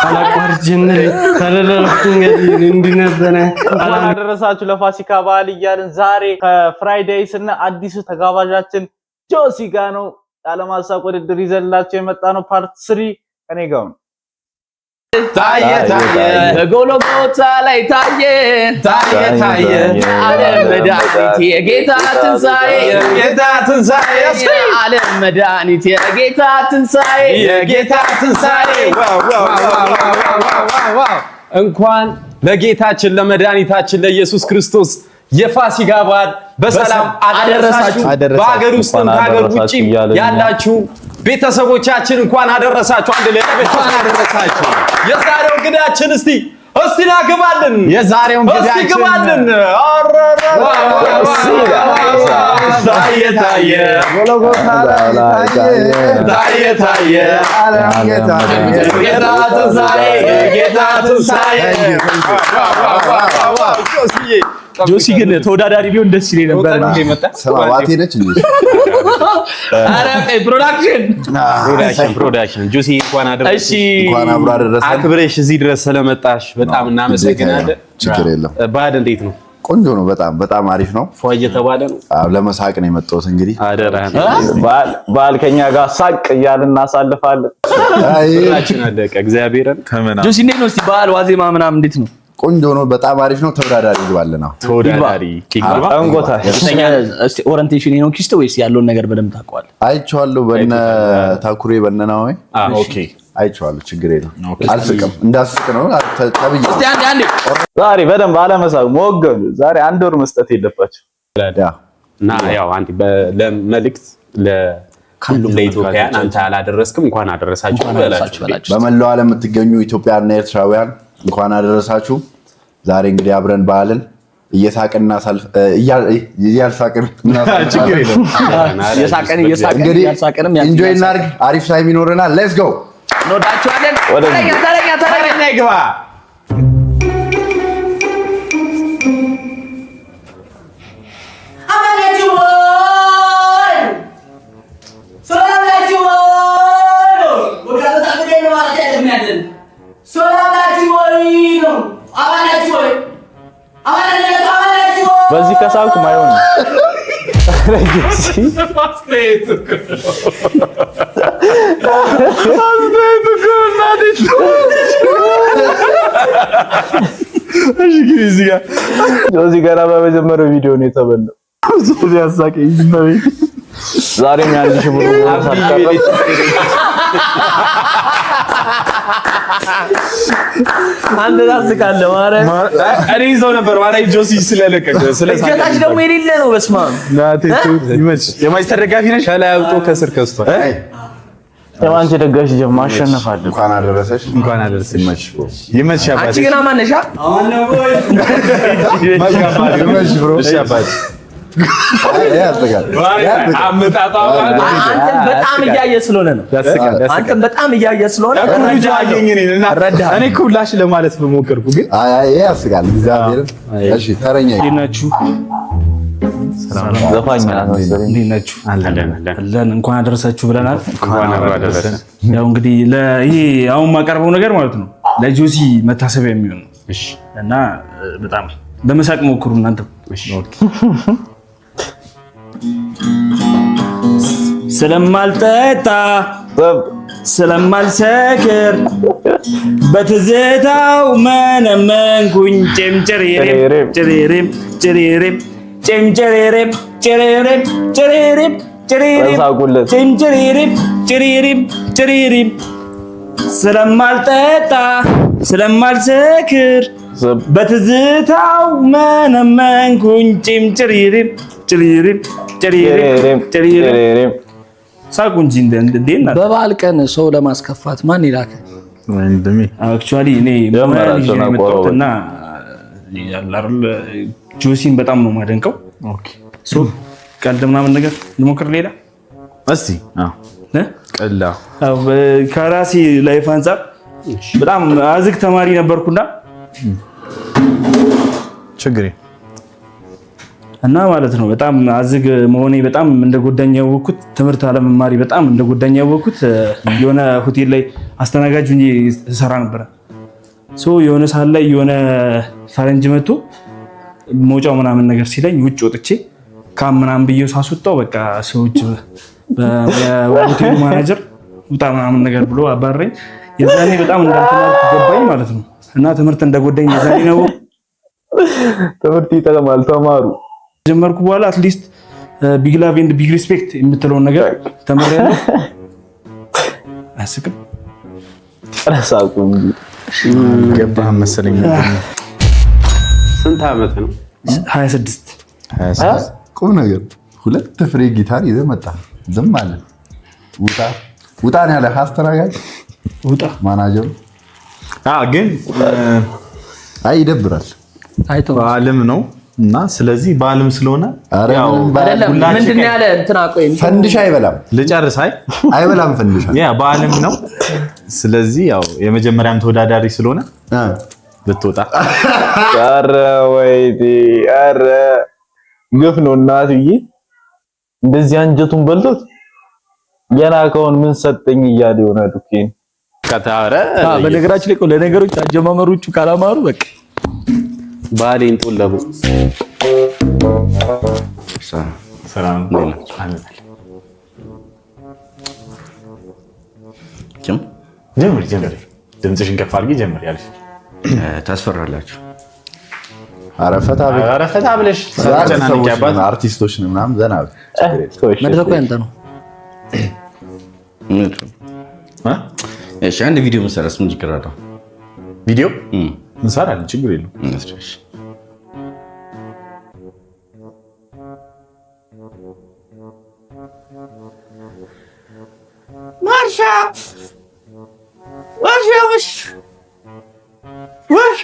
አላቋርጥ ጀምሬ እንዲህ ነበረ። እንኳን አደረሳችሁ ለፋሲካ በዓል እያልን ዛሬ ከ Fridays እና አዲሱ ተጋባዣችን ጆሲ ጋ ነው ያለማሳቅ ውድድር ይዘንላችሁ የመጣ ነው። Part 3 ከኔ ጋር ነው። ታየ ታየ በጎልጎታ ላይ ታየ ታየ ታየ የዓለም መድኃኒት የጌታ ትንሣኤ፣ የጌታ ትንሣኤ፣ የዓለም መድኃኒት የጌታ ትንሣኤ፣ የጌታ ትንሣኤ። Wow wow wow wow wow wow! እንኳን ለጌታችን ለመድኃኒታችን ለኢየሱስ ክርስቶስ የፋሲካ በዓል በሰላም አደረሳችሁ። በሀገር ውስጥም ከሀገር ውጭ ያላችሁ ቤተሰቦቻችን እንኳን አደረሳችሁ። አንድ ላይ እንኳን አደረሳችሁ። የዛሬው እንግዳችን እስቲ እስቲ ና ግባልን፣ የዛሬው እስቲ እንግዳችን ግባልን። ታየ ታየ ታየ ታየ የጌታ ትንሣኤ፣ የጌታ ትንሣኤ። ጆሲ ግን ተወዳዳሪ ቢሆን ደስ ይለኝ ነበር። ስማ፣ ዋቴ ነች እንዴ? ኧረ ቆይ፣ production። Production, production። ጆሲ እንኳን አደረሰሽ። እሺ። እንኳን አብሮ አደረሰን። አክብረሽ እዚህ ድረስ ስለመጣሽ በጣም እናመሰግናለን። ችግር የለም። በዓል እንዴት ነው? ቆንጆ ነው። በጣም በጣም አሪፍ ነው። ፏ እየተባለ ነው። አዎ፣ ለመሳቅ ነው የመጣሁት እንግዲህ። አደራህን። በዓል በዓል ከኛ ጋር ሳቅ እያልን እናሳልፋለን። አይ ብራችን አለቀ። እግዚአብሔርን። ጆሲ እንዴት ነው? እስቲ በዓል ዋዜማ ምናምን እንዴት ነው? ቆንጆ ነው። በጣም አሪፍ ነው። ተወዳዳሪ ይግባልን። አሁን ተወዳዳሪ ይግባ። እንጎታ። እስቲ orientation ነው ኪስት ወይስ ያለውን ነገር በደንብ ታውቀዋለህ? አይቼዋለሁ። በነ ታኩሬ በነ ናሆሜ Okay። አይቼዋለሁ። ችግር የለም። አልስቅም፣ እንዳስቅ ነው ተብዬ። እስቲ አንዴ አንዴ። ዛሬ በደንብ አለመሳቅ መወገኑ። ዛሬ አንድ ወር መስጠት የለባቸው። Yeah። እና ያው አንዴ ለመልእክት ለሁሉም ለኢትዮጵያውያን፣ አንተ አላደረስክም፣ እንኳን አደረሳችሁ እንኳን አደረሳችሁ በላቸው። በላችሁ። በመላው ዓለም የምትገኙ ኢትዮጵያና ኤርትራውያን እንኳን አደረሳችሁ። ዛሬ እንግዲህ አብረን በዓልን እየሳቅን እናሳልፍ፣ እያልሳቅን እናሳልፋለን። እየሳቀን እየሳቀን እንግዲህ እያልሳቀንም enjoy እናድርግ። አሪፍ time ይኖረናል። Let's go። እንወዳችኋለን። ተረኛ ተረኛ ተረኛ። ይግባ። አማናችሁ ወይ? ሰላም ናችሁ ወይ? ሰላም ናችሁ ወይ ነው? አማናችሁ ወይ? አማናችሁ አማናችሁ ወይ? በዚህ ከሳቅኩ ማይሆን ነው። አስተያየቱ እኮ እናቴ። እሺ፣ ግን እዚህ ጋር ጆሲ ገና በመጀመሪያው ቪዲዮ ነው የተበላው። ያሳቀኝ። ዛሬም የ1,000 ብር ቦነስ አልቀረም። አንተ ታስቃለህ ማርያም። እኔ ይዘው ነበር ማርያም ጆሲ ስለለቀቀ ስለሳቀ። እጀታች ደግሞ የሌለ ነው። በስመ አብ። ናቴ ይመች። የማንቸስተር ደጋፊ ነሽ? ከላይ አውጦ ከስር ከስቷል። የማንቼ ደጋፊ ጀማ ማሸነፍ አለብን። እንኳን አደረሰሽ። እንኳን አደረሰሽ። ይመችሽ bro። ይመችሽ አባቴ። አንቺ ግን አማን ነሽ? ይመችሽ bro። እሺ አባቴ። አይ፣ ያስቃል። ያስቃል። አመጣጧ አንተን በጣም እያየ ስለሆነ ነው። ያስቃል ያስቃል። አንተን በጣም እያየ ስለሆነ ልጁ አየኝ እኔን እና እረዳሃለሁ። እኔ እኮ ላሽ ለማለት በሞከርኩ ግን አይ አይ፣ ይሄ ያስቃል። እግዚአብሔርን። እሺ፣ ተረኛ። እንዴት ናችሁ? ዘፋኝ ናት መሰለኝ። እንዴት ናችሁ? አለን አለን። አለን። እንኳን አደረሳችሁ ብለናል። እንኳን አብሮ አደረሰን። ያው እንግዲህ ይሄ አሁን የማቀርበው ነገር ማለት ነው ለጆሲ መታሰቢያ የሚሆን ነው እሺ። እና በጣም ለመሳቅ ሞክሩ እናንተም። እሺ። ስለማልጠጣ ስለማልሰክር በትዝታው መነመንኩኝ፣ ጭምጭሪሬም ጭሪሬም ጭሪሬም ጭምጭሪሬም ጭሪሬም ጭሪሬም ጭሪሬም ተሳቁለት። ጭምጭሪሬም ጭሪሬም ጭሪሬም ስለማልጠጣ ስለማልሰክር በትዝታው መነመንኩኝ፣ ጭምጭሪሬም ጭሪሬም ጭሪሬም ጭሪሬም። ሳቁ እንጂ እንደ እንዴ እናት። በበዓል ቀን ሰው ለማስከፋት ማን ይላከ? Actually እኔ ሙያ ይዤ ነው የመጣሁት እና ያለ አይደል ጆሲን በጣም ነው የማደንቀው። So ቀልድ ምናምን ነገር እንሞክር ሌላ። እስቲ እ? ቀላ። አዎ፣ ከራሴ life አንጻር በጣም አዝግ ተማሪ ነበርኩና ችግር። እና ማለት ነው በጣም አዝግ መሆኔ በጣም እንደጎዳኝ ያወቅኩት፣ ትምህርት አለመማሪ በጣም እንደጎዳኝ ያወቅኩት የሆነ ሆቴል ላይ አስተናጋጅ ሆኜ እሰራ ነበረ። So የሆነ ሰዓት ላይ የሆነ ፈረንጅ መጥቶ መውጫው ምናምን ነገር ሲለኝ ውጭ ወጥቼ come ምናምን ብዬ ሳስወጣው በቃ ሰዎች የሆቴሉ ማናጀር ውጣ ምናምን ነገር ብሎ አባረኝ። የዛኔ በጣም እንዳልተማርኩ ገባኝ ማለት ነው። እና ትምህርት እንደጎዳኝ የዛኔ ነው። ትምህርት ይጠቅማል፣ ተማሩ። ጀመርኩ በኋላ at least big love and big respect የምትለውን ነገር ተምሬያለሁ። አያስቅም? ሳቁ እንጂ። ገባህ መሰለኝ። ስንት ዓመት ነው? 26። ቁም ነገር ሁለት ፍሬ ጊታር ይዘህ መጣ። ዝም አለ። ውጣ ውጣ ነው ያለህ አስተናጋጅ። ውጣ። ማናጀሩ። ግን አይ ይደብራል። በዓልም ነው እና ስለዚህ በዓልም ስለሆነ ኧረ ያው ምንም በዓል አይደለም። ሁላችን ምንድን ነው ያለ እንትና ቆይ። ፈንድሻ አይበላም። ልጨርስ። አይ አይበላም ፈንድሻ። Yeah፣ በዓልም ነው። ስለዚህ ያው የመጀመሪያም ተወዳዳሪ ስለሆነ ብትወጣ። ኧረ ወይኔ፣ ኧረ ግፍ ነው እናትዬ። እንደዚህ አንጀቱን በልቶት ገና ከሆን ምን ሰጠኝ እያለ ይሆናል እኮ ይሄን። ከተረ በነገራችን ላይ እኮ ለነገሮች አጀማመሮቹ ካላማሩ በቃ። ባሌን ጦለቡ። ሰላም። ጀምሪ ጀምሪ፣ ድምፅሽን ከፍ አድርጊ ጀምሪ ያልሽ። ታስፈራላችሁ። ኧረ ፈታ በይ። ኧረ ፈታ ብለሽ አርቲስት ተጨናንቂ ሰዎች አባት። ነን፣ አርቲስቶች ነን ምናምን ዘና በይ። ችግር የለም። መድረኩ ያንተ ነው። እሺ፣ አንድ ቪዲዮ መሰራስ ምን ችግር አለው? ቪዲዮ እንሰራለን፣ ችግር የለውም። እሺ። ማርሻ ማርሻ ውሽ ውሽ።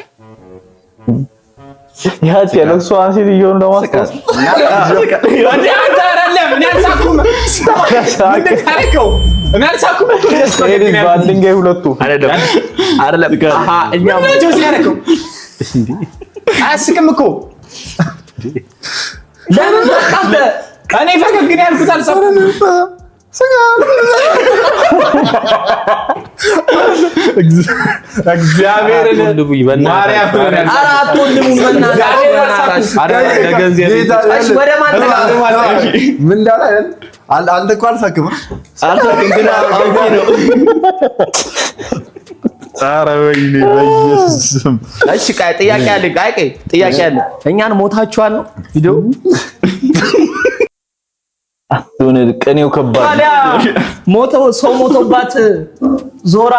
ያቺ የለቅሶዋን ሴትዮውን ለማስታወስ። እንዴ አንተ አይደለም፣ እኔ አልሳኩም። ምንድን ነው ያደረገው? እኔ አልሳኩም እኮ just ፈገግ ነው ያልኩት። በአንድ ድንጋይ ሁለቱ። አይደለም አይደለም። አሃ እኛ ምንድን ነው ጆሲ ያደረገው? አያስቅም እኮ። ለምን በቃ አንተ? እኔ ፈገግ ነው ያልኩት፣ አልሳኩም። እግዚአብሔርን ማርያምን። ኧረ አትወልሙም፣ በእናትህ። እሺ፣ ወደ ማን ምን እንዳለ አይደል? አንተ እኮ አልሳክም። አልሳክም ግን አውቄ ነው። ኧረ ወይኔ በኢየሱስ ስም። እሺ ቆይ ጥያቄ አለ። ቆይ ቆይ ጥያቄ አለ። እኛን ሞታችኋል ነው ቪዲዮ። የሆነ ቅኔው ከባድ ነው። ታዲያ ሞተው ሰው ሞቶባት ዞራ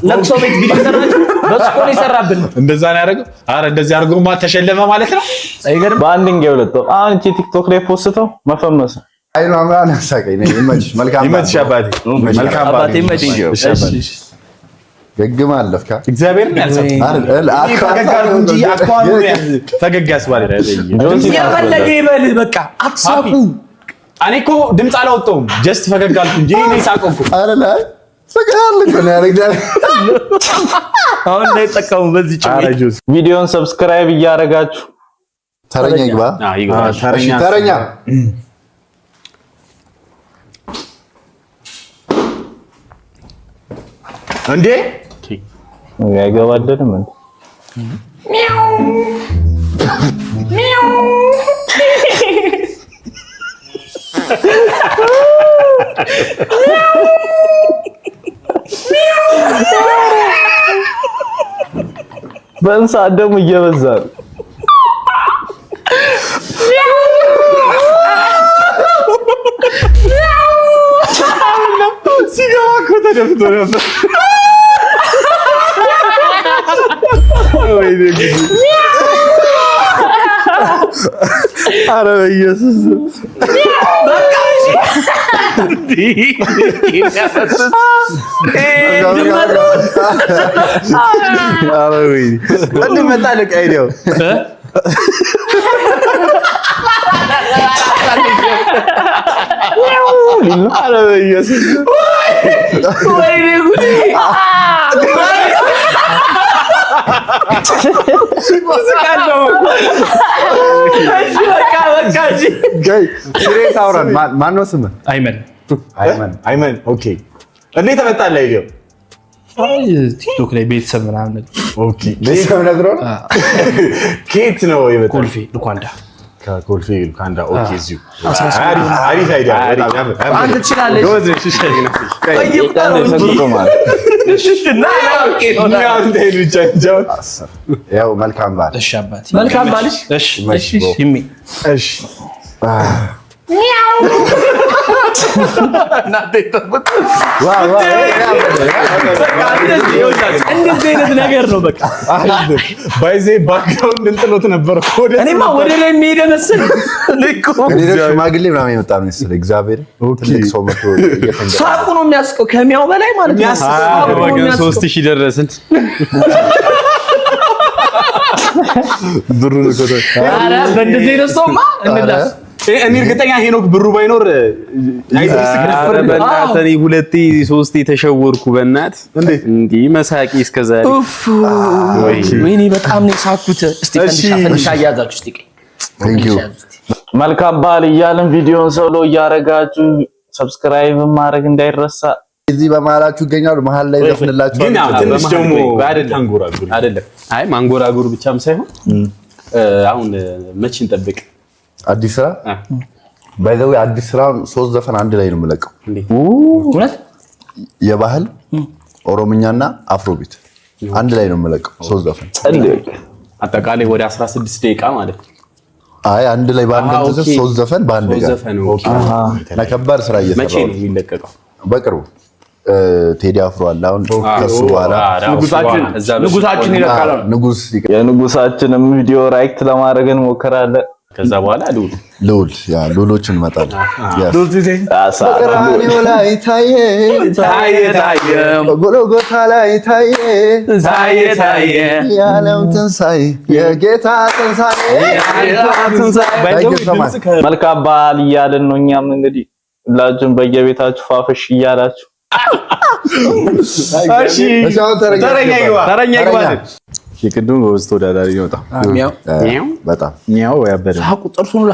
ለቅሶ ቤት ቪዲዮ ሰራችሁ። በሱ እኮ ነው የሰራብን። እንደዛ ነው ያደረገው። ኧረ እንደዚህ አድርጎማ ተሸለመ ማለት ነው። አይገርም? በአንድ ድንጋይ ሁለት ወፍ። አሁን እቺ ቲክቶክ ላይ ፖስተው መፈመስ። አይኗ ምናምን አሳቀኝ። ነይ፣ ይመችሽ። መልካም በዓል። ይመችሽ አባቴ። መልካም በዓል። አባቴ ይመችሽ። እሺ አባቴ። ገግማ አለፍካ። እግዚአብሔርን ያልሳኩም። አይደል? እኔ ፈገግ አልኩ እንጂ አኳኋኑ ነው ፈገግ ያስባል። የፈለገ ይበልህ በቃ አትሳቁ። እኔ እኮ ድምፅ አላወጣሁም። Just ፈገግ አልኩ እንጂ እኔ ሳቀው እኮ። አይደል? አይ ስቃል እኮ ነው ያደረግነው። አሁን እንዳይጠቀሙ በዚህ ጭ ኧረ ጆሲ። ቪዲዮን subscribe እያደረጋችሁ። ተረኛ ይግባ። ይግባ። እሺ፣ ተረኛ። እንዴ! አይገባልንም እንዴ? በእንስሳት ደግሞ እየበዛ ነው። ሲገባ እኮ ተደፍቶ ነበር። ወይኔ ጉዴ! ኧረ በኢየሱስ። ኧረ ወይኔ! ቅድም መጣልህ idea ው። ኧረ በኢየሱስ! ወይኔ ጉዴ! ስቃለው። እሺ በቃ በቃ እሺ። Serious አውራን። ማን ነው ስምህ? አይመን። አይመን። አይመን፣ okay። እንዴት ተመጣለህ idea ው? አይ፣ ቲክቶክ ላይ ቤተሰብ ምናምን ነገር። Okay። ቤተሰብ ነግሮ ነው? ከየት ነው የመጣው? ኮልፌ ልኳንዳ። ከኮልፌ ሉካንዳ። Okay፣ እዚሁ። አሪፍ አሪፍ idea፣ በጣም ያምር። አንተ ትችላለህ። ጎበዝ ነሽ። እሺ፣ እና okay ነው። እንዳይሉ ብቻ እንጂ አሁን። ያው መልካም በዓል። እሺ አባቴ። መልካም ባልሽ። እሺ እሺ ይሜ። እሺ። እናንተ ይጠብቅ። Wow wow! እንደዚህ አይነት ነገር ነው በቃ። By the way background እንጥሎት ነበር እኮ ወደ እኔማ ወደ ላይ የሚሄደ መሰለኝ። እኔ እኮ እኔ ደግሞ ሽማግሌ ምናምን የመጣ ነው መሰለኝ። እግዚአብሔር ትልቅ ሰው መጥቶ እየተንገ ሳቁ ነው የሚያስቀው ከሚያው በላይ ማለት ነው። ሳቁ ነው ወገን የሚያስቀው። 3000 ደረስን። ብሩን እኮ ኧረ በእንደዚህ አይነት ሰውማ እንላስ። እኔ እርግጠኛ ሄኖክ ብሩ ባይኖር ኧረ በእናትህ እኔ ሁለቴ ሶስቴ ተሸወርኩ። በእናትህ እንዲህ መሳቂ እስከዛሬ። ኡፍ ወይኔ በጣም ነው የሳኩት። እስቲ ፈንድሻ ፈንድሻ እያያዛችሁ እስቲ ቆይ። Thank you. መልካም በዓል እያልን ቪዲዮን solo እያረጋችሁ subscribe ማድረግ እንዳይረሳ። እዚህ በመሀላችሁ ይገኛሉ። መሀል ላይ ዘፍንላችኋል። ግን ያው ትንሽ ደግሞ አይደለም ታንጎራጉር። አይደለም። አይ ማንጎራጉር ብቻም ሳይሆን አሁን መቼ እንጠብቅ? አዲስ ስራ by the way አዲስ ስራ ሶስት ዘፈን አንድ ላይ ነው የምለቀው። እውነት? የባህል፣ ኦሮምኛና Afrobeat አንድ ላይ ነው የምለቀው ሶስት ዘፈን። አጠቃላይ ወደ 16 ደቂቃ ማለት ነው። አይ አንድ ላይ በአንድ እንትን ሶስት ዘፈን በአንድ ሶስት ጋር ዘፈን፣ okay። እና ከባድ ስራ መቼ እየሰራሁ ነው ነው። የሚለቀቀው? በቅርቡ ቴዲ አፍሮ አለ አሁን ከሱ በኋላ ንጉሳችን ይለቃል። ንጉስ የንጉሳችንም ቪዲዮ react ለማድረግ እንሞክራለን። ከዛ በኋላ ልዑል ልዑል፣ yeah ልዑሎች እንመጣለን። Yes. አሳ በቀራንዮ ላይ ታየ ታየ ታየ በጎልጎታ ላይ ታየ ታየ ታየ የዓለም ትንሣኤ የጌታ ትንሣኤ። Thank you so much. መልካም በዓል እያልን ነው። እኛም እንግዲህ ሁላችሁም በየቤታችሁ ፋፈሽ እያላችሁ እሺ፣ አሁን ተረኛ ተረኛ ይግባ። ተረኛ ይግባ። የቅድሙ ጎበዝ ተወዳዳሪ ነው በጣም። ሚያው በጣም ሚያው ያበደ። ሳቁ ጥርሱን ሁላ።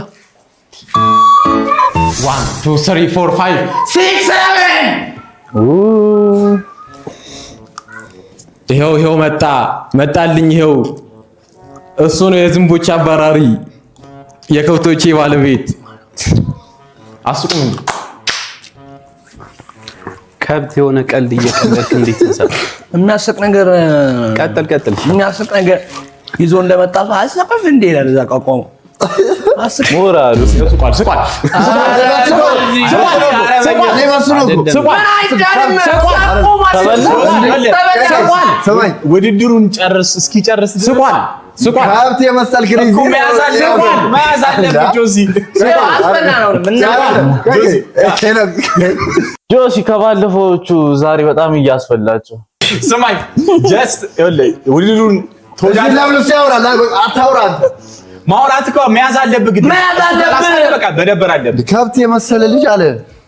1 2 3 4 5 6 7 ይኸው ይኸው መጣ መጣልኝ። ይኸው እሱ ነው የዝንቦች አባራሪ የከብቶቼ ባለቤት። አስቁም እንጂ። ከብት የሆነ ቀልድ እየቀለድክ እንዴት እንሰራ? የሚያስቅ ነገር ቀጥል ቀጥል። የሚያስቅ ነገር ይዞ እንደመጣ ሰው አያስቅም እንዴ ይላል። እዛ ቋቋሙ አስቅ ሞራሉ ስቋል ስቋል። ምን አይቻልም። ሳቁ ስማኝ፣ ውድድሩን ጨርስ እስኪጨርስ ድረስ ስቋል ስቋል። ከሀብት የመሰልክ ልጅ እኮ መያዝ አለብህ መያዝ አለብህ ጆሲ። አስፈላ ነው ጆሲ ከባለፈዎቹ ዛሬ በጣም እያስፈላቸው። ስማኝ just ይኸውልህ ውድድሩን እዚህ ለምን እሱ ያወራል? አታውራ አንተ። ማውራት እኮ መያዝ አለብህ ግድ መያዝ አለብህ። በቃ መደበር አለብህ። ከብት የመሰለ ልጅ አለ።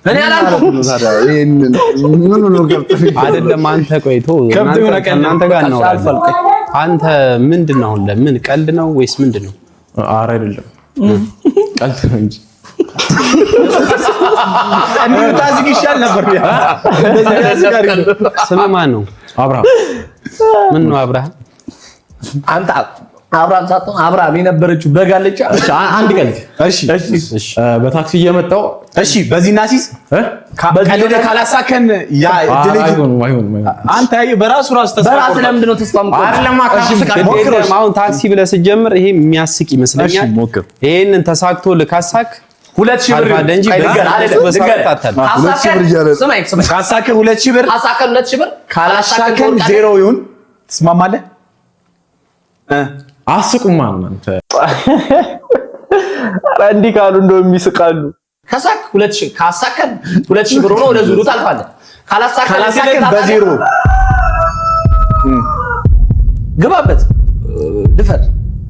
እኔ አላልኩም። ታዲያ ይሄንን ምኑ ነው ከብት? አይደለም አንተ ቆይ ተው፣ ከብት የሆነ ቀልድ እናንተ ጋር እናወራለን። አንተ ምንድን ነው አሁን ለምን ቀልድ ነው ወይስ ምንድን ነው? ኧረ አይደለም ቀልድ ነው እንጂ። እንዲሁ ታዝግ ይሻል ነበር። እንደዚህ ቢያዝግ አሪፍ ነው። ስምህ ማን ነው? አብርሃም። ምን ነው አብርሃም? አንተ አብርሃም ሳትሆን አብርሃም የነበረችው በግ አለች። እሺ አንድ ቀልድ። እሺ እሺ በታክሲ እየመጣሁ እሺ፣ በዚህ እናሲዝ ቀልድ ካላሳከን ያ እድል አይሆንም አይሆንም አይሆንም። አንተ ያየህ በራሱ ራሱ ተስፋ በራስህ ቆርጧል። ለምንድን ነው ተስፋ የምትቆርጠው? አይደለም የለም አሁን ታክሲ ብለህ ስትጀምር ይሄ የሚያስቅ ይመስለኛል። እሺ ሞክር። ይሄንን ተሳክቶ ልካሳክ 2000 ብር ታልፋለህ እንጂ ቆይ ልንገርህ፣ አይደለም በሳቅ ልንገርህ። ታታልፍ። ካሳከን 2000 ብር እያለ ነው። ስማኝ ስማኝ፣ ካሳከን 2000 ብር፣ ካሳከን 2000 ብር፣ ካላሳከን ትወድቃለህ። ዜሮ ይሁን። ትስማማለህ? አስቁማ እናንተ። ኧረ እንዲህ ካሉ እንደውም ይስቃሉ። ካሳክ 2000 ካሳከን 2000 ብር ሆኖ ወደ ዙሩ ታልፋለህ። ካላሳከን ካላሳከን በዜሮ ግባበት፣ ድፈር።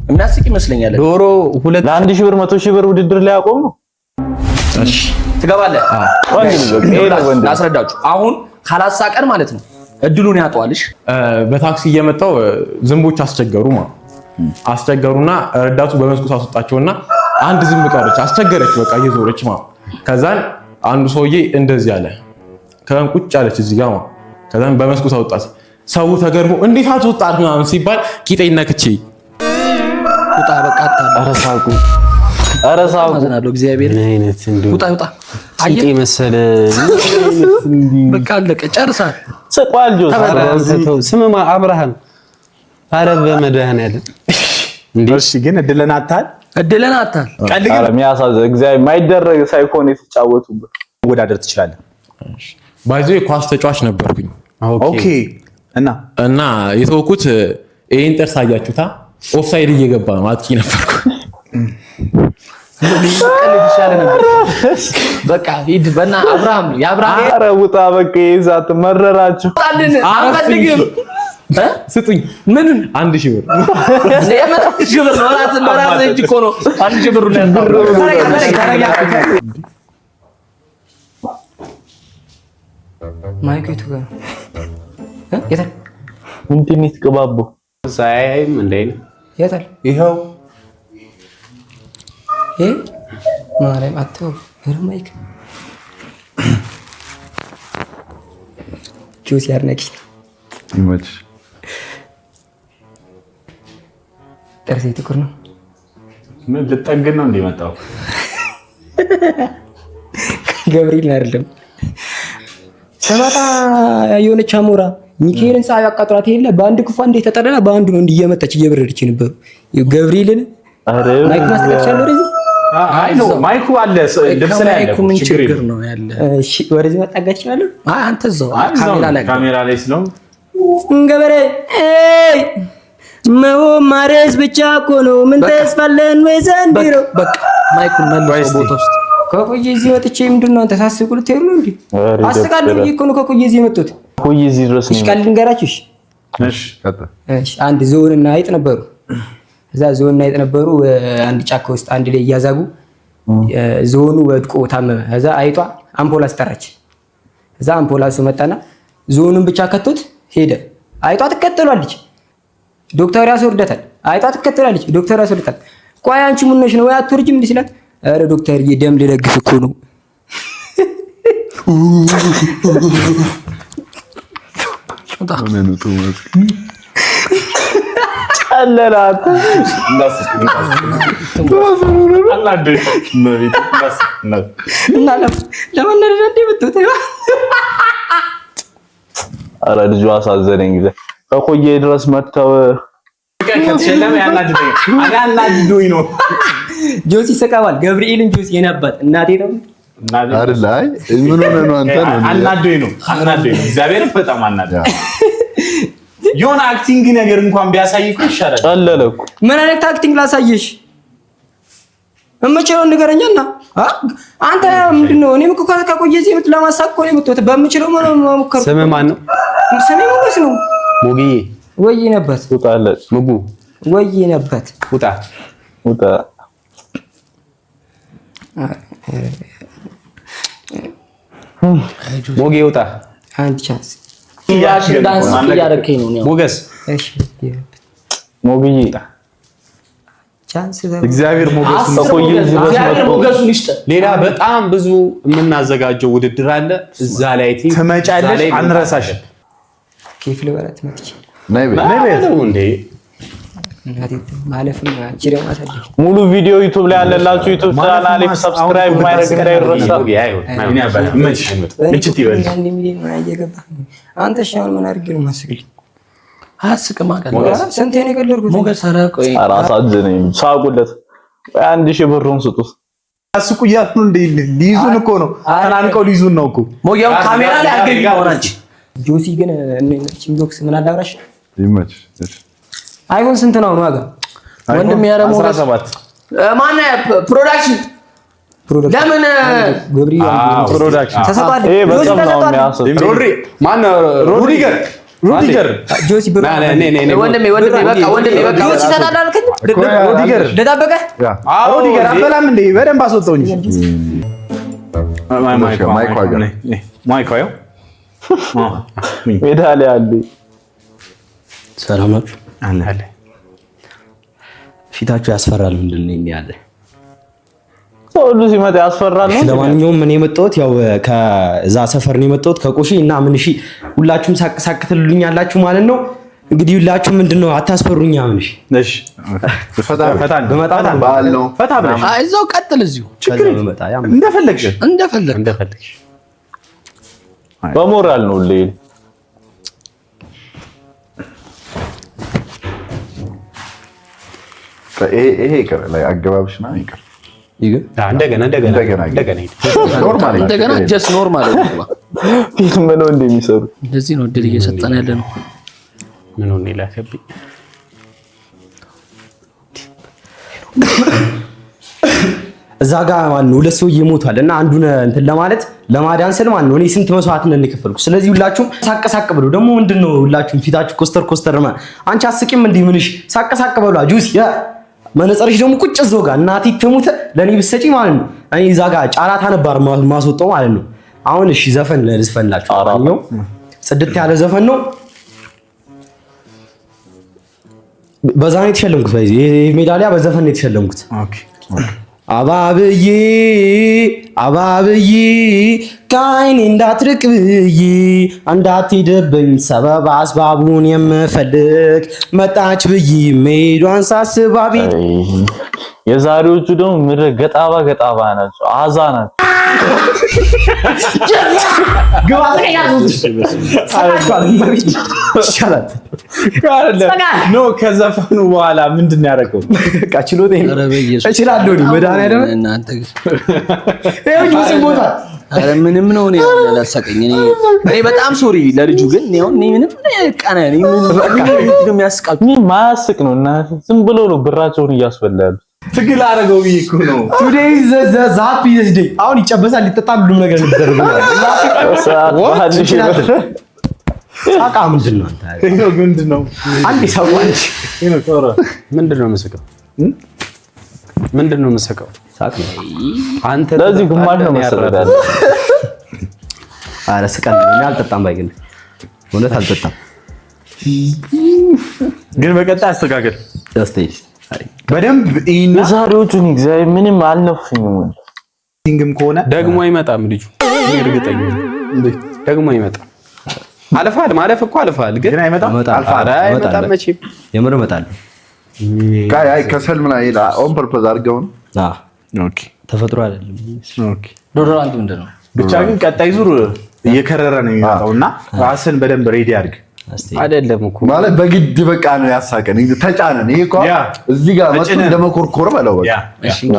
የሚያስቅ ይመስለኛል። ዶሮ ሁለት ለ1000 ብር 100,000 ብር ውድድር ላይ አቆሙ። ትገባለህ። ወንድ ልጅ በቃ ይሄ ነው ወንድ ልጅ። ላስረዳችሁ። አሁን ካላሳቀን ማለት ነው እድሉን ያጠዋልሽ። በታክሲ እየመጣው ዝንቦች አስቸገሩ ማለት አስቸገሩና ረዳቱ በመስኮት አስወጣቸውና አንድ ዝንብ ቀረች። አስቸገረች በቃ እየዞረች ማለት። ከዛን አንዱ ሰውዬ እንደዚህ አለ። ከዛን ቁጭ አለች እዚህ ጋር ማለት። ከዛን በመስኮት አወጣት። ሰው ተገርሞ እንዴት አትወጣት ምናምን ሲባል ቂጤን ነክቼ ውጣ በቃ አታለ። ኧረ ሳቁ፣ ኧረ ሳቁ። አዝናለሁ። እግዚአብሔር ውጣ ውጣ። ቂጤ መሰለ በቃ አለቀ። ጨርሳል። ስቋል ጆስ። ስምማ አብርሃም። ኧረ በመድኃኒዓለም እሺ፣ ግን እድልን አታል እድልን አታል። ቀልድ ግን ኧረ የሚያሳዝን እግዚአብሔር የማይደረግ ሳይኮን የተጫወቱበት። መወዳደር ትችላለህ። By the way ኳስ ተጫዋች ነበርኩኝ። Okay እና የተወኩት ይሄን ጥርስ አያችሁታ? ኦፍሳይድ እየገባ ነው። አጥቂ ነበርኩ። ቀልድ ይሻለ ነበር። በቃ ሂድ በና አብርሃም የአብርሃም ኧረ ውጣ በቃ ይዛት መረራችሁ። ጣልን አንፈልግም። ስጡኝ። ምንን? 1000 ብር። የምን 1000 ብር ነው? ራስህ በራስህ እጅ እኮ ነው 1000 ብር ነው ያጣው። ተረጋ። ማይኩ የቱ ጋር ነው? የታል? ምንድን ነው የተቀባባው? ሳያይም እንደ የታል? ይኸው ይሄ ማርያም አትተው። ኧረ ማይክ ጆሲ አድናቂ ይመችሽ። ጥርሴ ጥቁር ነው። ምን ልጠግን ነው እንዲመጣው? ገብርኤል አይደለም። ሰባታ የሆነች አሞራ ሚካኤልን ፀሐይ አቃጥሏት የለ በአንድ ክፏ እንዴት ተጠለላ በአንዱ ነው እንዲህ እየመጣች እየበረደች የነበሩ ገብርኤልን ማይክ ማስቀመጥ ይቻላል ወደዚህ? አይ ነው ማይኩ አለ ልብስ ላይ አለ። ከማይኩ ምን ችግር ችግር የለም። ነው ያለ? እሺ ወደዚህ መጠጋት ይችላል። አይ አንተ እዛው አይ እዛው ካሜራ ነው፣ ላይ ካሜራ ላይ ስለሆነ ገበሬ ኤይ መሆን ማረስ ብቻ እኮ ነው። ምን ተስፋ አለን ወይ ዘንድሮ? በቃ ማይኩን መልሶ ቦታ ውስጥ ከቆየ እዚህ መጥቼ ምንድን ነው አንተ ሳስቁ ልትሄዱ ነው እንዴ? አስቃለሁ ብዬ እኮ ነው ከቆየ እዚህ የመጡት። ቆይ እዚህ ድረስ እሺ ነው። ቃል ልንገራችሁ። እሺ እሺ እሺ አንድ ዝሆንና አይጥ ነበሩ። እዛ ዝሆንና አይጥ ነበሩ አንድ ጫካ ውስጥ አንድ ላይ እያዛጉ ዝሆኑ ወድቆ ታመመ። እዛ አይጧ አምፖላስ ጠራች። እዛ አምፖላሱ መጣና ዝሆኑን ብቻ ከቶት ሄደ። አይጧ ትከተሏለች። ዶክተር ያስወርዳታል። አይጧ ትከተላለች። ዶክተር ያስወርዳታል። ቆይ አንቺ ምን ሆነሽ ነው ወይ አትወርጂም እንዴ ሲላት፣ ኧረ ዶክተርዬ ደም ልለግስ እኮ ነው። ቀለላት። እና ለመናደድ እንዴ መጥቶት ኧረ ልጁ አሳዘነኝ። ጊዜ ከቆየ ድረስ መጥተው ከተሸለመ ያናድደኝ እኔ አናድዶኝ ነው። ጆሲ ስቀዋል። ገብርኤልን ጆሲ የኔ አባት እናቴ ነው። አይደለ? አይ ምን ሆነህ ነው አንተ? ነው አናዶኝ ነው አናዶኝ ነው። እግዚአብሔርን በጣም አናዶኝ። የሆነ acting ነገር እንኳን ቢያሳይ እኮ ይሻላል። ጨለለ እኮ። ምን አይነት acting ላሳየሽ? የምችለውን ንገረኛና አንተ ምንድን ነው? እኔም እኮ ከቆየ እዚህ ለማሳቅ እኮ ነው የመጣሁት። በምችለው መሞከር። ስምህ ማን ነው? ስሜ ሞገስ ነው። ሞግዬ ወይ ነበት ውጣለት። ሙጉ ወይ ነበት ውጣ ውጣ። ሞጌ ውጣ። አንድ chance ዳንስ እያደረከኝ ነው። እኔ አሁን። ሞገስ እሺ ሞግዬ chance እግዚአብሔር ሞገሱን ከቆየ እዚህ ድረስ እግዚአብሔር መጥተው ሞገሱን ይስጥ። ሌላ በጣም ብዙ የምናዘጋጀው ውድድር አለ። እዛ ላይ think ትመጫለሽ፣ እዛ ላይ አንረሳሽም። ኬፍ ልበላት መጥቼ ነይ በይ። ነው እንዴ? እናቴ ማለፍም አንቺ ደግሞ አሳለፍ ሙሉ ቪዲዮ ዩቲዩብ ላይ ያለላችሁ ዩቲዩብ ቻናል subscribe ማድረግ እንዳይረሳ። ሞጌ አይሆን እኔ አባት ይመችሽ፣ ምችት ይበልሽ። 1 ሚሊዮን ምናምን እየገባ አንተ እሺ፣ አሁን ምን አድርጌ ነው የማስቅልኝ? አያስቅም። አውቃለሁ። ሞገስ ስንቴ ነው የቀለድኩት? ሞገስ ኧረ ቆይ ኧረ አሳዘነኝ። ሳቁለት። ቆይ 1000 ብሩን ስጡት። አስቁ እያሉ ነው እንዴ? ሊይዙን እኮ ነው። ተናንቀው ሊይዙን ነው እኮ። ሞጌ አሁን ካሜራ ላይ አትገቢም አሁን አንቺ። ጆሲ ግን እነ ምን አላብራሽ ይመችሽ። እሺ አይፎን ስንት ነው አሁን ዋጋ? ወንድም ያረ ሞገስ 17 ማነው production ለምን ገብርኤል production ተሰጥቷል። ይሄ ጆሲ በጣም ነው ተሰጥቷል። የሚያሳዝነው። ሮድሪ ማን ሩዲገር ሩዲገር ጆሲ ብር ና ና ነ ነ ወንድሜ ወንድሜ በቃ ወንድሜ በቃ ጆሲ ይሰጣል አልከኝ? ሩዲገር ልጠብቅህ? ሩዲገር አበላም እንዴ? በደንብ አስወጣው እንጂ ማይኩ አገር። ማይኩ አየው። ሜዳሊያ አለ። ሰላም ናችሁ? አለ። ፊታችሁ ያስፈራል። ምንድን ነው ያለ ሰው ሁሉ ሲመጣ ያስፈራል ነው። ለማንኛውም እኔ የመጣሁት ያው ከዛ ሰፈር ነው የመጣሁት ከቆሺ እና ምን እሺ፣ ሁላችሁም ሳቅ ሳቅ ትሉኛላችሁ ማለት ነው። እንግዲህ ሁላችሁም ምንድን ነው አታስፈሩኛ። ምን እሺ፣ እሺ፣ ፈታ ፈታ በመጣ ነው በዓል ነው። ፈታ ብለሽ እዛው ቀጥል፣ እዚሁ ችግር በመጣ ያ እንደፈለግሽ እንደፈለግ እንደፈለግሽ በሞራል ነው ሁሌ። ይሄ ይቅር፣ ላይ አገባብሽ ምናምን ይቅር። እንደገና እንደገና እንደገና እንደገና ሂድ። Normal እንደገና just normal ነው። ፊልም ነው እንደሚሰሩ እንደዚህ ነው እድል እየሰጠን ያለ ነው። ምን ሆነ የላከብኝ? እዛ ጋር ማነው ሁለት ሰውዬ ሞቷል እና አንዱን እንትን ለማለት ለማዳን ስል ማነው እኔ ስንት መስዋዕትነት ነው የከፈልኩት። ስለዚህ ሁላችሁም ሳቅ ሳቅ ብሎ ደግሞ ምንድነው ሁላችሁም ፊታችሁ ኮስተር ኮስተር አንቺ አስቂም እንዲህ ምንሽ ሳቅ ሳቅ በሏ። ጁስ ያ መነጽርሽ ደግሞ ቁጭ እዛው ጋር እናቴ ትሙት ለኔ ብትሰጪ ማለት ነው እኔ እዛ ጋር ጫራታ ነበር ማስወጣው ማለት ነው። አሁን እሺ ዘፈን ልዝፈንላችሁ። ማንኛውም ጽድት ያለ ዘፈን ነው። በዛ ነው የተሸለምኩት። በዚህ ይሄ ሜዳሊያ በዘፈን ነው የተሸለምኩት። Okay አባብዬ አባብዬ ከዓይኔ እንዳትርቅ ብዬ እንዳትሄድብኝ ሰበብ አስባቡን የምፈልግ መጣች ብዬ መሄዷን ሳስብ አቤት። የዛሬዎቹ ደግሞ ምድረ ገጣባ ገጣባ ናቸው፣ አዛ ናቸው። ይሻላል። No ከዘፈኑ በኋላ ምንድን ነው ያደረገው? በቃ ችሎታዬ ነው። እችላለሁ እኔ መድኃኒዓለም እናንተ ግን ይኸው ጁስን ቦታ ኧረ ምንም ነው እኔ ያላሳቀኝ። እኔ በጣም sorry ለልጁ ግን እኔ አሁን እኔ ምንም ቀና እኔ ምን ነው የሚያስቃችሁ? ምን ማያስቅ ነው እና ዝም ብሎ ነው ብራቸውን እያስበላ ያሉት። ትግል አደረገው ብዬ እኮ ነው። Today is the happiest day። አሁን ይጨበሳል፣ ይጠጣል፣ ሁሉም ነገር የሚደረገው ሳቃ ምንድን ነው አንተ? ምንድን ነው አንዴ ሳቁ አንቺ ምንድን ነው የምስቀው? ምንድን ነው የምስቀው? ሳቅ ነው። አንተ ለዚህ ግማሽ ነው መሰለኝ ያለው። ኧረ ስቀን እኔ አልጠጣም፣ ባይገን እውነት አልጠጣም። ግን በቀጣይ አስተካክል እስቲ በደንብ ይሄን የዛሬዎቹን እግዚአብሔር ምንም አልነፉኝም። ሲንግም ከሆነ ደግሞ አይመጣም ልጁ፣ እኔ እርግጠኛ ነኝ። ደግሞ አይመጣም። አልፋል፣ ማለፍ እኮ አልፋል፣ ግን ግን አይመጣም። ኧረ አይመጣም መቼም። የምር እመጣለሁ። አይ ከሰል ምናምን ይላል። On purpose አድርገው ነው። አዎ Okay ተፈጥሮ አይደለም። Okay። Deodorant ምንድን ነው? ብቻ ግን ቀጣይ ዙር እየከረረ ነው የሚመጣው እና ራስን በደንብ ready አድርግ። አይደለም እኮ ማለት በግድ በቃ ነው ያሳቀን፣ ተጫነን። ይሄ እኮ እዚህ ጋር መጥቶ እንደመኮርኮር በለው በቃ።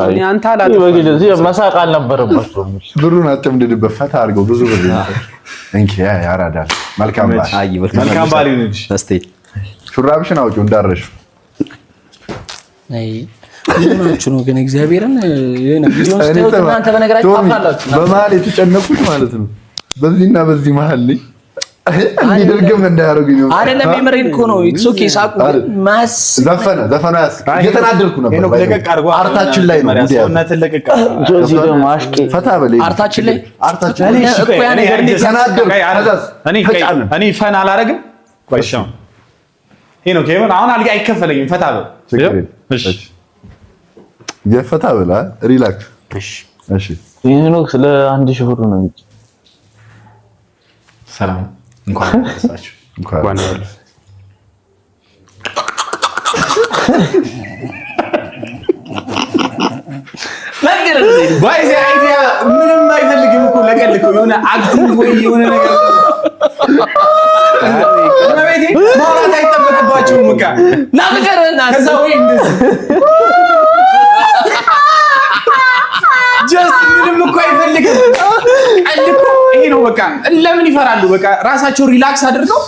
እኔ አንተ በግድ እዚህ መሳቅ አልነበረባቸውም። ብሩን አጨምድድበት፣ ፈታ አድርገው። ብዙ ብር እንኪ ያራዳል። መልካም በዓል፣ አይ መልካም በዓል ይሁንልሽ። እስቲ ሹራብሽን አውጪው እንዳረሽ። አይ ምን ሆናችሁ ነው ግን? እግዚአብሔርን የሆነ ቪዲዮን ስታዩት እናንተ በነገራችሁ ታፍራላችሁ። በመሀል የተጨነኩት ማለት ነው። በዚህና በዚህ መሀል ነኝ። እንዲደርግም እንዳያደርጉኝ ነው። አይደለም የምሬን እኮ ነው። It's okay ሳቁ። ግን ማስ ዘፈነ ዘፈኑ ያስ እየተናደድኩ ነበር። ሄኖክ ለቀቅ አድርጎ art ኣችን ላይ ነው እንዲህ ያለው። ሰውነትን ለቀቅ አድርጎ ጆሲ ደግሞ አሽቄ ፈታ በል art ኣችን ላይ art ኣችን ላይ እኮ ያ ነገር እንዴት ተናደድኩ። ከዛስ ተጫነን። እኔ fun አላረግም። ቆይ እሺ፣ አሁን ሄኖክ ይሁን አሁን አልጋ አይከፈለኝም። ፈታ በል ችግር የለም። እሺ የፈታ በል relax። እሺ እሺ ሄኖክ ስለ 1000 ብር ነው የሚጭ ሰላም እንኳን አደረሳችሁ። እንኳን ባይዜ idea ምንም አይፈልግም እኮ ለቀልድ እኮ የሆነ acting ወይ የሆነ ነገር እመቤቴ ማውራት አይጠበቅባቸውም። በቃ ከዛ ወይ እንደዚህ just ምንም እኮ አይፈልግም። ቀልድ እኮ ይሄ ነው በቃ። ለምን ይፈራሉ? በቃ ራሳቸው relax አድርገው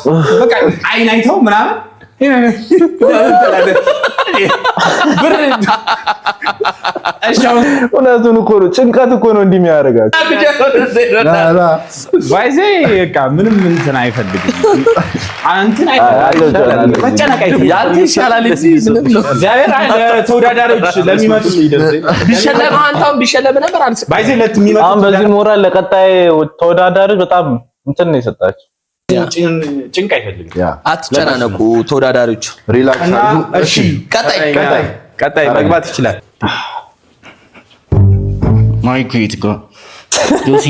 በቃ አይን አይተው ምናምን ብር እውነቱን እኮ ነው። ጭንቀት እኮ ነው እንዲህ የሚያደርጋቸው። ባይዜ በቃ ምንም እንትን አይፈልግም። እንትን አይፈልግም። መጨነቅ አይፈልግም። ያንተ ይሻላል እንጂ ምንም ነው። እግዚአብሔር ተወዳዳሪዎች ለሚመጡ ቢሸለም አንተ አሁን ቢሸለም ነበር አልስቅም። ባይዜ ለት የሚመጡ አሁን በዚህ ሞራል ለቀጣይ ተወዳዳሪዎች በጣም እንትን ነው የሰጣቸው። ጭንቅ አይፈልግም። አትጨናነቁ ተወዳዳሪዎች። Relax እና አድርጉ። እሺ ቀጣይ ቀጣይ ቀጣይ መግባት ይችላል። ማይኩ የት ጋር? ጆሲ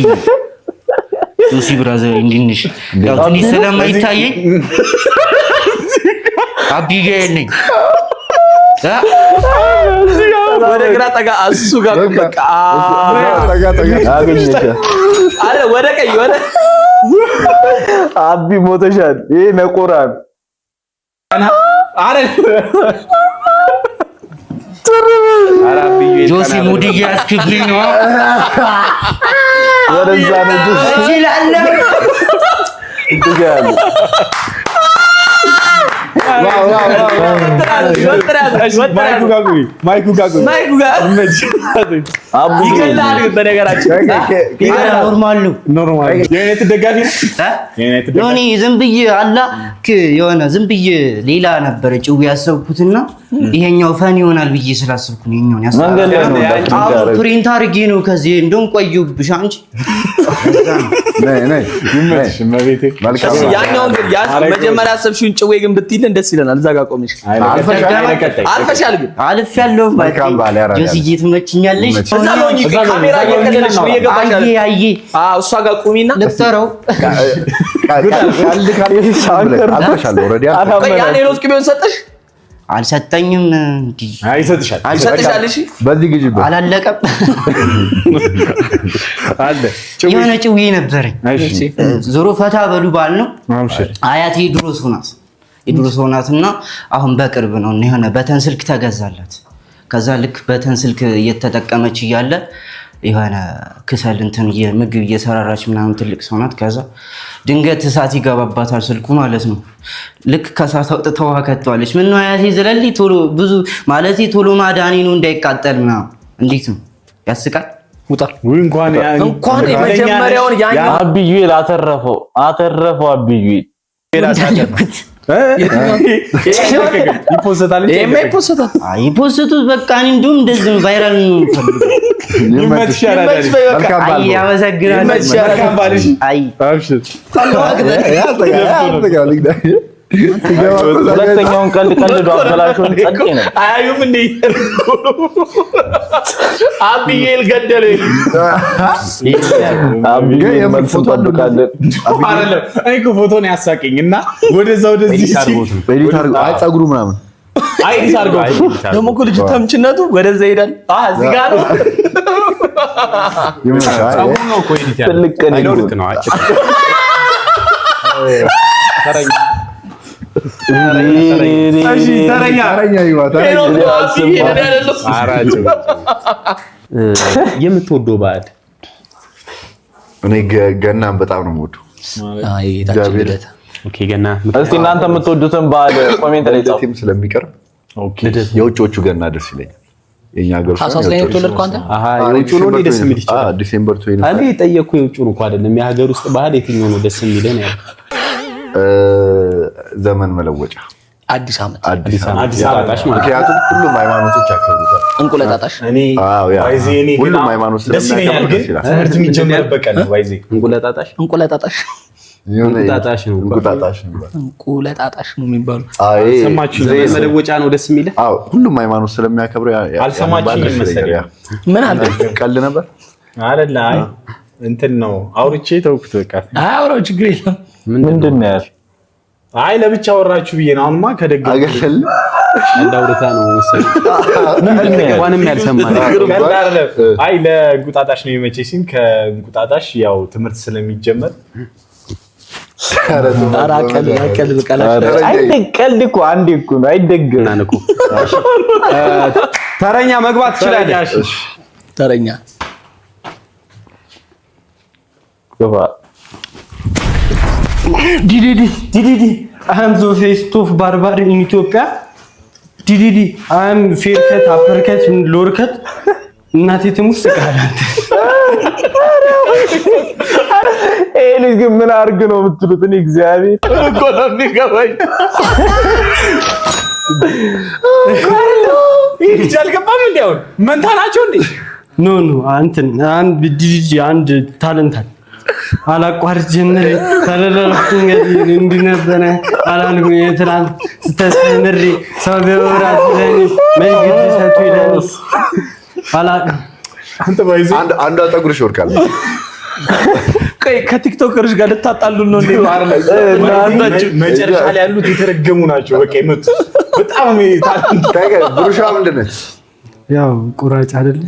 ጆሲ brother እንዴት ነሽ? ያው ትንሽ ስለማይታየኝ አቢጌል ነኝ። ወደ ግራ ጠጋ፣ እሱ ጋር ቁም። በቃ ጠጋ ጠጋ። አገኘሽ። አለ ወደ ቀኝ ወደ አቢ ሞተሻል። ይሄ ነቆራ ነው። አረ ጆሲ mood እያያዝክብኝ ነው። ወደዛ ነው እችላለሁ። ትችላለህ። ማይኩ ጋር ቁሚ፣ ማይኩ ጋር ቁሚ። ማይኩ ጋር አቡ ይገላል። በነገራችን Normal ነው። Normal የዩናይትድ ደጋፊ ነህ? የዩናይትድ No እኔ ዝም ብዬ አላ የሆነ ዝም ብዬ ሌላ ነበረ ጭው ያሰብኩትና ይሄኛው fun ይሆናል ብዬ ስላሰብኩ ነው ይሄኛውን ያሰብኩት። መንገድ ላይ ነው አሁን እንዳትንጋረግ። Print አድርጌ ነው ከዚህ እንደውም ቆየሁብሽ አንቺ። ነይ ነይ። ይመችሽ እመቤቴ። መልካም እሺ፣ ያኛውን ግን መጀመሪያ ያሰብሽውን ጭዌ ግን ብትይልን ደስ ይለናል። እዛ ጋር ቆመሽ አልፈሻል። አልፈሻል ግን አልፌያለሁ። መልካም በዓል ያራዳ። ጆሲዬ ትመችኛለሽ። ይመችሽ። እዛ ነው እንጂ ካሜራ እየቀለለች ነው እየገባሽ አዬ አይደል? አዬ አዎ፣ እሷ ጋር ቁሚና ልቁጠረው። ቀልድ ካልሽ አልፈሻል። Already አልፈሻል። ቆይ፣ ያን የሮዝ ቅቤውን ሰጠሽ? አልሰጠኝም። እንዲህ አይ ይሰጥሻል። ይሰጥሻል። እሺ በዚህ ግዢበት። አላለቀም። አለ የሆነ ጭዌ ነበረኝ። እሺ ዞሮ ፈታ በሉ በዓል ነው። አምሽር አያቴ የድሮ ሰው ናት። የድሮ ሰው ናት እና አሁን በቅርብ ነው እና የሆነ button ስልክ ተገዛላት። ከዛ ልክ button ስልክ እየተጠቀመች እያለ የሆነ ክሰል እንትን ምግብ እየሰራራች ምናምን ትልቅ ሰው ናት። ከዛ ድንገት እሳት ይገባባታል ስልኩ ማለት ነው። ልክ ከእሳት አውጥታ ውሃ ከተዋለች። ምን ነው አያቴ ዘለሊ ቶሎ ብዙ ማለቴ ቶሎ ማዳኔ ነው እንዳይቃጠል ምናምን። እንዴት ነው ያስቃል? ውጣ ውይ እንኳን እንኳን የመጀመሪያውን ያኛው አብዩኤል አተረፈው አተረፈው አብዩኤል እንዳለኩት ይፖሰታል እንጂ ይሄማ ይፖሰታል። አይ ፖስቱት በቃ እኔ እንዲሁም እንደዚህ ነው viral ነው የምፈልገው። ይመችሽ ያራዳ ልጅ። ይመችሽ በይ በቃ። መልካም በዓል አይ አመሰግናለሁ። ይመችሽ ያራዳ መልካም በዓል። እሺ አይ አብሽር። ሁለተኛውን ቀልድ ቀልዶ አበላሽውን ጸዴ ነው። አያዩም እንዴ? አብዬል ገደለኝ። አብዩኤል መልስ እንጠብቃለን። አይደለም እኔ እኮ ፎቶ ነው ያሳቀኝ እና ወደዛ ወደዚህ ሲል Edit አድርገው። አይ ፀጉሩ ምናምን አይ edit አድርገው ደግሞ እኮ ልጁ ተምችነቱ ወደዛ ይሄዳል። እዚህ ጋር ነው። ይመችሽ። አይ ፀጉሩ ነው እኮ edit ያለው። ትልቅ ቀን አይ ነው ይሁን። ልክ ነው። አይ እሺ ተረኛ ተረኛ ይዋ ተረኛ ሄኖክ ነው አብዬል፣ እኔ አይደለሁም። የምትወደው በዓል? እኔ ገናን በጣም ነው የምወደው። አይ የጌታችን እግዚአብሔር ልደት። Okay ገና እስቲ እናንተ የምትወዱትን በዓል comment ላይ ጻፉ። ልደቴም ስለሚቀርብ የውጭዎቹ ገና ደስ ይለኛል። የኛ ሀገር ታህሳስ ላይ ነው የተወለድከው አንተ? አሃ የውጭው ነው ደስ የሚል ይችላል። December 25 አንዴ የጠየኩህ የውጭውን እኮ አይደለም፣ የሀገር ውስጥ ባህል የትኛው ነው ደስ የሚልህ ነው ያልኩህ። ዘመን መለወጫ አዲስ ዓመት አዲስ ዓመት። አዲስ ዓመት እንቁጣጣሽ ማለት ነው። ምክንያቱም ሁሉም ሃይማኖቶች ያከብሩታል። እንቁለጣጣሽ እኔ አዎ ያ ባይዜ እኔ ግን ሁሉም ሃይማኖት ደስ ይለኛል፣ ስለሚያከብሩ ግን ደስ ይላል። ትምህርት የሚጀመርበት ቀን ነው። ባይዜ እንቁለጣጣሽ እንቁለጣጣሽ የሆነ እንቁጣጣሽ ነው። እንቁጣጣሽ ነው የሚባለው። እንቁለጣጣሽ ነው የሚባለው። አይ አልሰማችሁኝም ዘይ ነው። መለወጫ ነው ደስ የሚልህ? አዎ ሁሉም ሃይማኖት ስለሚያከብረው አልሰማችሁኝም ያን በዓል ደስ መሰለኝ። ይለኛል። ምን አለ? ያ ቀልድ ነበር። አይደለ? አይ እንትን ነው አውርቼ ተውኩት በቃ። አይ አውራው ችግር የለም። ምንድን ነው ያልሽው? አይ ለብቻ አወራችሁ ብዬ ነው። አሁንማ ከደገ አገለል እንዳውርታ ነው መሰለኝ። እንኳንም ያልሰማ ቀልድ አይደለም። አይ ለእንቁጣጣሽ ነው የመቼ ሲል ከእንቁጣጣሽ ያው ትምህርት ስለሚጀመር ኧረ ቀልድ ቀልድ ቀልድ ቀልድ እኮ አንዴ እኮ ነው አይደገምም። ተረኛ መግባት ትችላለህ። ተረኛ ግባ። ዲዲዲ ዲዲዲ I'm the face of barber in Ethiopia። ዲዲዲ I'm fair cut upper cut lower cut። እናቴ ትሙት ስቃል አንተ። ይሄ ልጅ ግን ምን አድርግ ነው የምትሉት? እኔ እግዚአብሔር እኮ ነው የሚገባኝ። ይህ ልጅ አልገባም እንዴ? አሁን መንታ ናቸው እንዴ? No no አንትን አንድ ዲዲዲ አንድ talent አለ። አላቋርጥ ጀምሬ ተለለልኩ እንግዲህ እንዲህ ነበረ አላልኩም። የትናንት ስተስተምሬ ሰው በመብራት ለኔ መንገድ ሰጥቶ ይለኝ አላውቅም። አንዷ ፀጉርሽ ይወድቃል። ቆይ ከቲክቶከሮች ጋር ልታጣሉን ነው እንዴ? መጨረሻ ላይ ያሉት የተረገሙ ናቸው። በቃ የመጡት በጣም ብሩሻ ምንድን ነች? ያው ቁራጭ አይደለ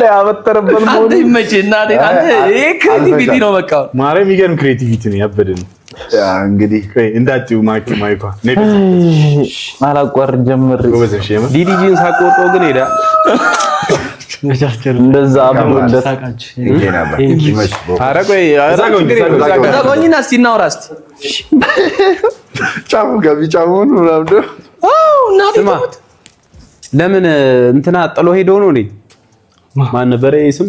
ያበጠረበት አንተ ይመችህ እናቴ። አንተ ይሄ creativity ነው በቃ። ማርያም የሚገርም creativity ነው። ያበደ ነው። እንግዲህ እንዳትዪው ማይክ ማይኳ አላቋርጥ ጀምሬ ዲዲጂን ሳቆርጠው ግን ሄዳ እንደዛ አብሮለት ኧረ ቆይ እዛ ጎኝና እስኪ እናውራ እስኪ ጫፉ ገቢ ጫፉን ምናምን እናቴ ስማ፣ ለምን እንትና ጥሎ ሄዶ ነው እንዴ? ማን ነበረ ይሄ ስም?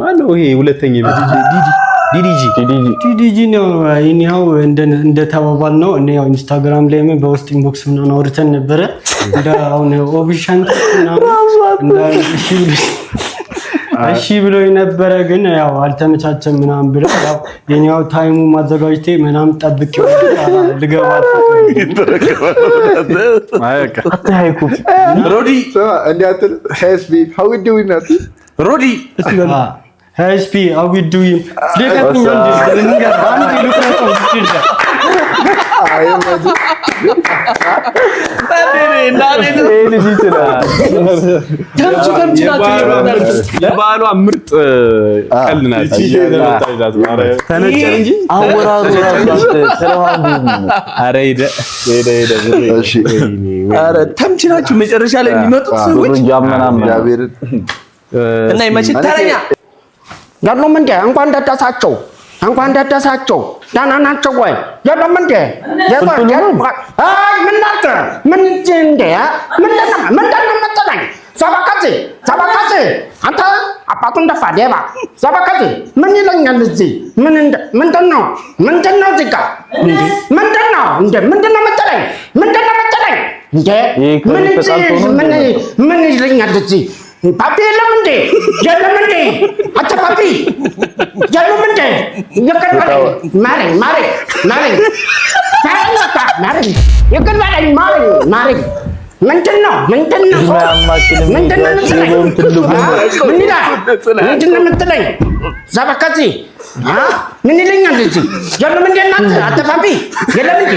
ማን ነው ይሄ ሁለተኛ ቤት ዲዲጂ ዲዲጂ ነው። ይኸው እንደተባባል ነው። እኔ ያው ኢንስታግራም ላይ ምን በውስጥ inbox ምናምን አውርተን ነበረ። እንደ አሁን ኦቢሻንት ምናምን እንደ እሺ ብሎ ነበረ፣ ግን ያው አልተመቻቸም ምናምን ብለው ያው የኛው time ኡ ማዘጋጅቴ ምናምን ጠብቄው ልገባ ሮዲ እንዲህ አትል ኤስቢ how we doing አትል ሮዲ ኤስፒ how we doing ልቀቁኝ። አንዴ ልቁረጠው። የበዓሏ ምርጥ ቀልድ ናት። ተነጨን እንጂ አወራሩ ኧረ ሄደ ኧረ ተምች ናቸው መጨረሻ ላይ የሚመጡት ሰዎች እና ይመችህ። ተረኛ የሉም እንዴ? እንኳን ደረሳቸው፣ እንኳን ደረሳቸው። ደህና ናቸው ወይ? የሉም እንዴ? አይ ምን ላድርግ? ምን እንዴ? ምንድን ነው የምትለኝ? ሰበከዚ ሰበከዚ፣ አንተ አባቱን ደፋ ሌባ። ሰበከዚ ምን ይለኛል እዚህ? ምን ምንድን ነው ምንድን ነው እዚህ ጋር እንዴ? ምንድን ነው እንዴ? ምንድን ነው የምትለኝ? ምንድን ነው የምትለኝ እንዴ? ምን ምን ምን ይለኛል እዚህ? ፓፒ የለም እንዴ? የለም እንዴ? አንተ ፓፒ የለም እንዴ? ይቅር በለኝ፣ ማረኝ፣ ማረኝ፣ ማረኝ፣ ማረኝ፣ በቃ ማረኝ፣ ይቅር በለኝ፣ ማረኝ፣ ማረኝ። ምንድን ነው ምንድን ነው ምንድን ነው የምትለኝ? ምን ይላል? ምንድን ነው የምትለኝ? ዘበከዚ ምን ይለኛል እዚህ? የለም እንዴ እናንተ አንተ ፓፒ የለም እንዴ?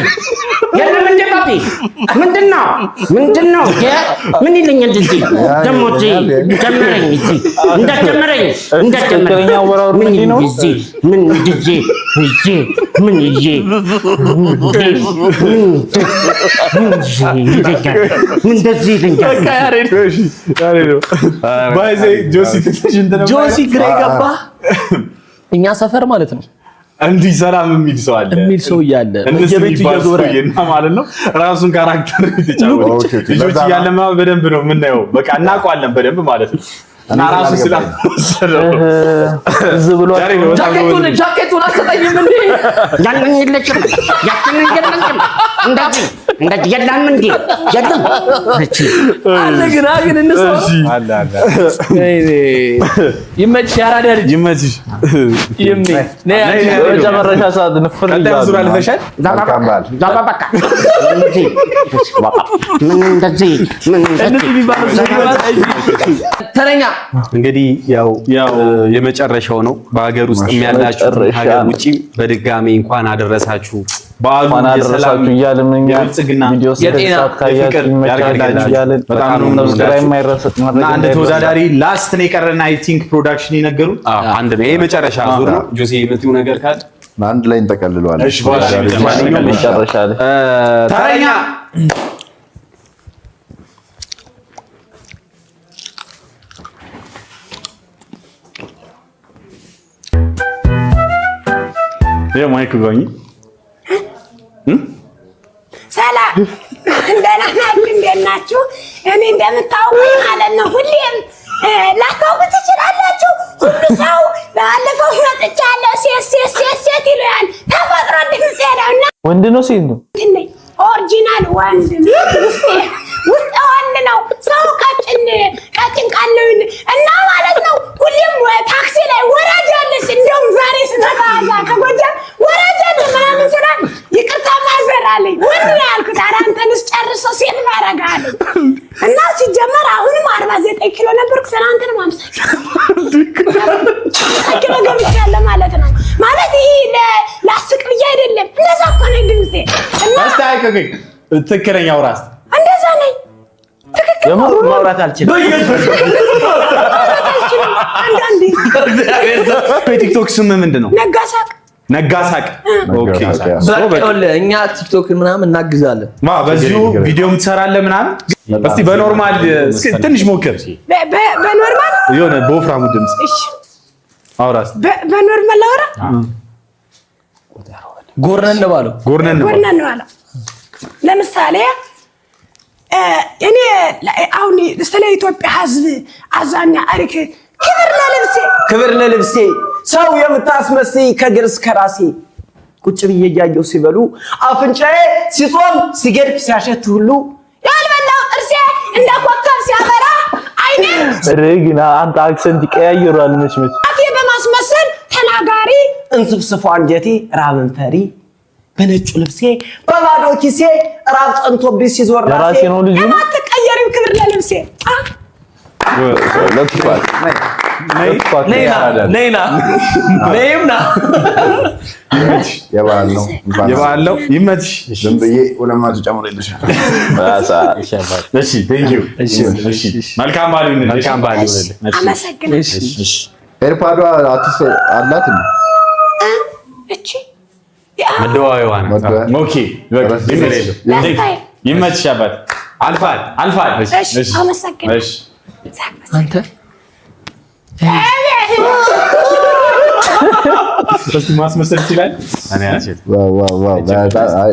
የለም እንዴ ፓፒ ምንድን ነው ምንድን ነው ምን ይለኛል እዚህ? ደግሞ እዚህ ጀመረኝ እዚህ እንዳትጀምረኝ እንዳትጀምረኝ ምን እዚህ ምን እዚህ እዚህ ምን ይዤ ምን ምን ይለኛል ምን እንደዚህ ይለኛል። ጆሲ ግራ ገባ። እኛ ሰፈር ማለት ነው እንዲህ ሰላም የሚል ሰው አለ የሚል ሰው እያለ እንደዚህ በየቤቱ የሚባል እየዞረ ሰውዬ እና ማለት ነው ራሱን character የተጫወተው ልጆች እያለ ምናምን በደንብ ነው የምናየው። በቃ እናውቀዋለን በደንብ ማለት ነው። እና ራሱ ስላልወሰደው ጃኬቱን ጃኬቱን አሰጠኝም እንዴ? ያንን የለችም ያችንን የለችም እንደዚህ እንደዚህ የለም እንዴ የለም አለ ግን ግን እንስማ አለ አለ ይመችሽ፣ የአራዳ ልጅ ይመችሽ። ይሜ ነይ አንቺ። በመጨረሻ ሰዓት ንፍር ቀጣዩ ዙር አልፈሻል። መልካም በዓል። በቃ እንደዚህ ምን እንደዚህ ምን እነዚህ የሚባሉት ተረኛ እንግዲህ ያው የመጨረሻው ነው። በሀገር ውስጥ ያላችሁ ሀገር ውጪ በድጋሚ እንኳን አደረሳችሁ። በዓሉ እንኳን የሰላም አደረሳችሁ እያልን እኛ የብልጽግና ቪዲዮ እስከ የጤና ሰዓት ካያችሁ የፍቅር ይመቻችሁ ያድርግላችሁ። እያልን በጣም ነው subscribe የምንወዳችሁ። የማይረሳ እና ማድረግ አንድ እንዳይረሳ። ተወዳዳሪ last ነው የቀረን። I think production የነገሩን አዎ፣ አንድ ነው። ይሄ የመጨረሻ ዙር ነው። ጆሲ የምትይው ነገር ካለ አንድ ላይ እንጠቀልለዋለን። እሺ፣ በኋላ ላይ ማንኛውም መጨረሻ ላይ ተረኛ ማይክ ጋኝ ሰላም ደህና ናችሁ? እንዴት ናችሁ? እኔ እንደምታውቁኝ ማለት ነው ሁሌም ላታውቁ ትችላላችሁ። ሁሉ ሰው ባለፈው መጥቻለሁ ሴት ሴት ሴት ሴት ይሉኛል። ተፈጥሮ ድምፄ ነው እና ወንድ ነው ሴት ነው? እንትን ነኝ original ወንድ ነው። ውስጤ ውስጤ ወንድ ነው። ነው ሰው ቀጭን ቀጭን ቃለውን እና ማለት ነው። ሁሌም ታክሲ ላይ ወራጅ አለች። እንደውም ዛሬ ስመጣ እዛ ከጎጃም ወራጅ አለ ምናምን ስላት ይቅርታ mother አለኝ። ወንድ ነው ያልኩት። ኧረ አንተንስ ጨርሶ ሴት ባረጋ አለኝ። እና ሲጀመር አሁንም 49 ኪሎ ነበርኩ። ትናንትንም 50 ኪሎ ገብቻለሁ ማለት ነው። ማለት ይሄ ላስቅ ብዬ አይደለም። እንደዛ እኮ ነኝ ድምፄ እና እስቲ አይ ቆይ፣ ትክክለኛው ራስ እንደዛ ነኝ። ትክክል ነው። ማውራት አልችልም። ማውራት አልችልም። አንዳንዴ የቲክቶክ ስም ምንድን ነው? ነጋሳቅ። ነጋሳቅ። Okay። በቃ ይኸውልህ፣ እኛ ቲክቶክ ምናምን እናግዛለን። ማ በዚሁ ቪዲዮም ትሰራለህ ምናምን። እስቲ በ normal እስኪ ትንሽ ሞክር። በ normal የሆነ በወፍራሙ ድምፅ እሺ፣ አውራ እስቲ። በ normal ላውራ። ጎርነን ባለው። ጎርነን። ጎርነን ባለው። ለምሳሌ እኔ አሁን ስለ ኢትዮጵያ ሕዝብ አዛኛ አሪክ ክብር ለልብሴ። ክብር ለልብሴ፣ ሰው የምታስመስይ ከግር እስከ ራሴ፣ ቁጭ ብዬ እያየሁ ሲበሉ አፍንጫዬ ሲጾም ሲገድፍ ሲያሸት ሁሉ ያልበላው ጥርሴ እንደ ኮከብ ሲያበራ አይኔ ኧረ ግን አንተ accent ይቀያየሯል መች መች። አፌ በማስመሰል ተናጋሪ እንስፍስፎ አንጀቴ ራብን ፈሪ፣ በነጩ ልብሴ በባዶ ኪሴ ራብ ጸንቶብኝ ሲዞር ራሴ ደራሲ ነው ልጁ። የማትቀየሪው ክብር ለልብሴ። ለቱፓክ። ነይና ነይና ነይም ና። የበዓል ነው። የበዓል ነው። ይመችሽ። ዝም ብዬ 200 ጨምሬልሻለሁ። እሺ፣ thank you። እሺ፣ መልካም በዓል ይሁንልሽ። መልካም በዓል ይሁንልህ። አመሰግናለሁ። AirPod ዋ አላት እንዴ? እቺ መደዋወያዋ ናት። Okay፣ በቃ ችግር የለውም። ይመችሽ አባት። አልፋል አልፋል። እሺ፣ አመሰግናለሁ። እሺ። አንተ እስቲ ማስመሰል ይችላል። እኔ አልችልም። Wow wow wow! በጣም አይ፣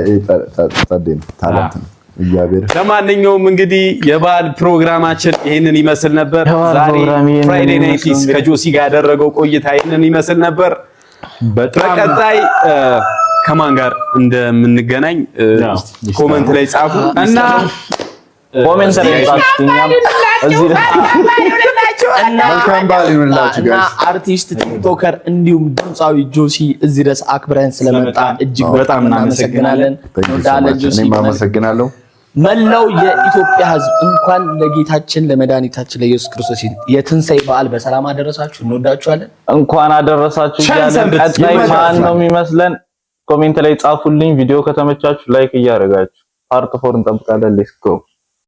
ጸዴ ነው፣ talent ነው። እግዚአብሔር። ለማንኛውም እንግዲህ የበዓል ፕሮግራማችን ይህንን ይመስል ነበር። የበዓል ዛሬ ፕሮግራም ይህንን Friday ይመስል Nighties እንግዲህ። ከጆሲ ጋር ያደረገው ቆይታ ይህንን ይመስል ነበር። በቀጣይ ከማን ጋር እንደምንገናኝ comment ላይ ጻፉ። እና Comment ላይ ጻፉ። እኛም እዚህ ላይ መልካም በዓል ይሁንላችሁ እና guys። አርቲስት፣ TikToker እንዲሁም ድምፃዊ ጆሲ እዚህ ድረስ አክብረን ስለመጣ እጅግ በጣም እናመሰግናለን። Thank you so እንወዳለን much። ጆሲ። እኔም አመሰግናለሁ። መላው የኢትዮጵያ ሕዝብ እንኳን ለጌታችን ለመድኃኒታችን ለኢየሱስ ክርስቶስ የትንሣኤ በዓል በሰላም አደረሳችሁ። እንወዳችኋለን። እንኳን አደረሳችሁ ቸር እያለን ሰንብት። ቀጣይ ይመቻችሁ። ማን ነው የሚመስለን? Comment ላይ ጻፉልኝ። ቪዲዮ ከተመቻችሁ like እያደረጋችሁ part 4 እንጠብቃለን። Let's go.